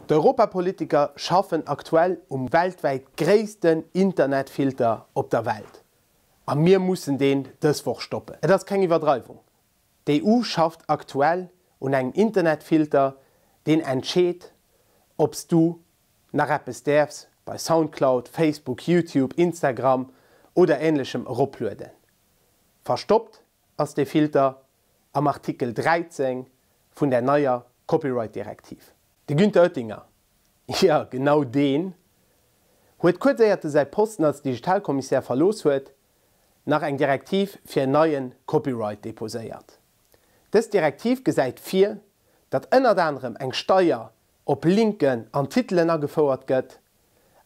D'Europapolitiker schaffen aktuell um weltwäit gréissten Internetfilter op der Welt. A mir mussen deen dës Woch stoppen. Et ass keng Iwwerdreiwung, d'EU schafft aktuell un engem Internetfilter, deen entscheet, ob s du nach eppes däerfs bei Soundcloud, Facebook, YouTube, Instagram oder änlechem eroplueden. Verstoppt ass dee Filter am Artikel 13 vun der neier Copyright-Direktiv. De Günther Oettinger, jo genau deen, huet kuerz éiert e säi Posten als Digitalkommissär verlooss huet, nach eng Direktiv fir en neie Copyright deposéiert. Dës Direktiv gesäit vir, datt ënnert anerem eng Steier op Linken an Titelen agefouert gëtt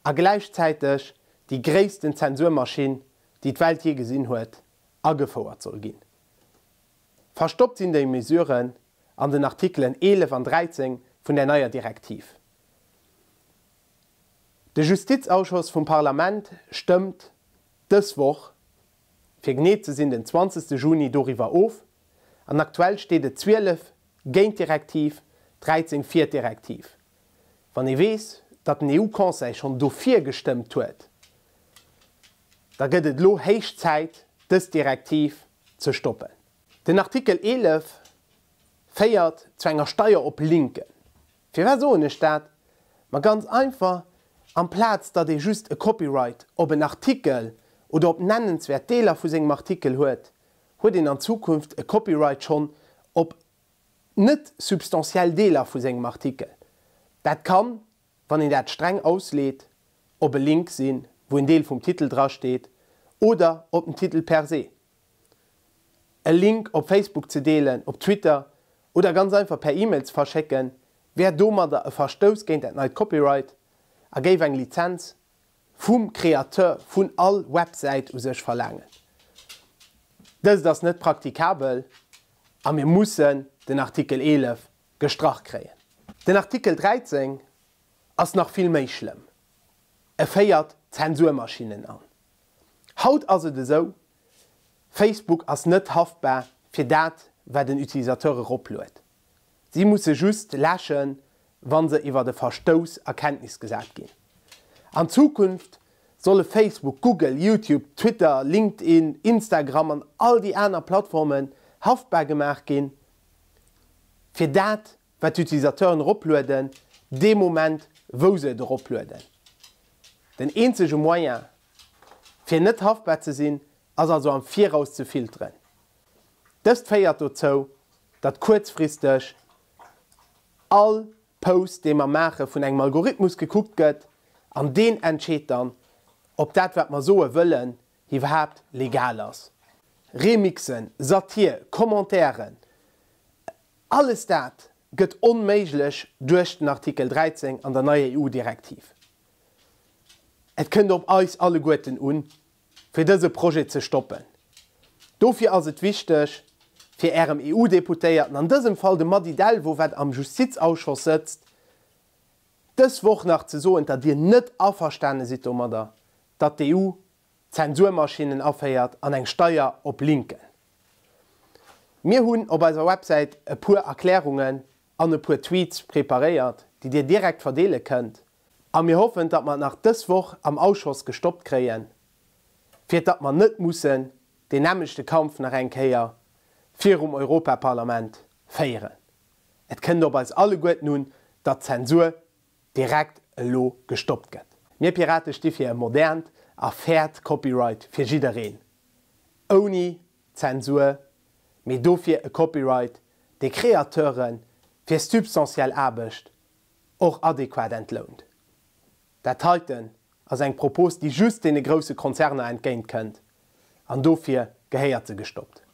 a gläichzäiteg déi gréissten Zensurmaschinn, déi d'Welt jee gesinn huet, agefouert soll ginn. Verstoppt sinn déi Mesuren an den Artikelen 11 an 13 vun der neier Direktiv. De Justizausschoss vum Parlament stëmmt dës Woch, fir genee ze sinn den 20 Juni, doriwwer of an aktuell steet et 12 géint d'Direktiv, 13 fir d'Direktiv. Wann ee weess, datt den EU-Conseil schonn dofir gestëmmt huet, da gëtt et elo héich Zäit, dës Direktiv ze stoppen. Den Artikel 11 féiert zu enger Steier op Linken. Firwat soen ech dat? Ma ganz einfach, amplaz datt ee just e Copyright op en Artikel oder op nennenswäert Deeler vu sengem Artikel huet, huet een an Zukunft e Copyright schonn op net substantiell Deeler vu sengem Artikel. Dat kann, wann een dat streng ausleet, op e Link sinn, wou en Deel vum Titel drasteet, oder op den Titel per se. E Link op Facebook ze deelen, op Twitter oder ganz einfach per E-Mail ze verschécken, wär domadder e Verstouss géint dat neit Copyright a géif eng Lizenz vum Créateur vun all Websäit u sech verlaangen. Dëst ass net praktikabel a mir mussen den Artikel 11 gestrach kréien. Den Artikel 13 ass nach vill méi schlëmm. E féiert Zensurmaschinnen an. Haut ass et esou, Facebook ass net haftbar fir dat, wat en Utilisateur eropluet. Si musse just läschen, wa se iwwert e Verstouss a Kenntnis gesat ginn. An Zukunft solle Facebook, Google, YouTube, Twitter, LinkedIn, Instagram an all déi aner Plattformen haftbar gemaach ginn, fir dat, wat d'Utilisateuren eroplueden, dee Moment, wou se et eroplueden. Den eenzege Moyen, fir net haftbar ze sinn, ass also am Viraus ze filteren. Dëst féiert dozou, datt kuerzfristeg all Post, dee mer maache vun engem Algorithmus gekuckt gëtt an deen entscheet dann, ob dat, wat mer soe wëllen, iwwerhaapt legal ass. Remixen, Satir, Commentairen, alles dat gëtt onméiglech duerch den Artikel 13 an der neier EU-Direktiv. Et kënnt op eis alleguerten un, fir dëse Projet ze stoppen. Dofir ass et wichteg, fir Ärem EU-Deputéierten, an dësem Fall dem Mady Delvaux, wat am Justizausschoss sëtzt, dës Woch nach ze soen, datt Dir net averstane sidd domadder, datt d'EU Zensurmaschinnen aféiert an eng Steier op Linken. Mir hunn op eiser Websäit e puer Erklärungen an e puer Tweets preparéiert, déi Dir direkt verdeele kënnt. A mir hoffen, datt mer et nach dës Woch am Ausschoss gestoppt kréien, fir datt mer net mussen deen nämmlechte Kampf nach eng Kéier virum Europaparlament féieren. Et kënnt op eis alleguerten un, datt d'Zensur direkt elo gestoppt gëtt. Mir Pirate sti fir e modernt a fairt Copyright fir jiddereen, ouni Zensur, mee dofir e Copyright, dee Createure fir substantiell Aarbecht och adequat entlount. Dat heiten ass eng Propos, déi just deene grousse Konzerner entgéint kënnt, an dofir gehéiert se gestoppt.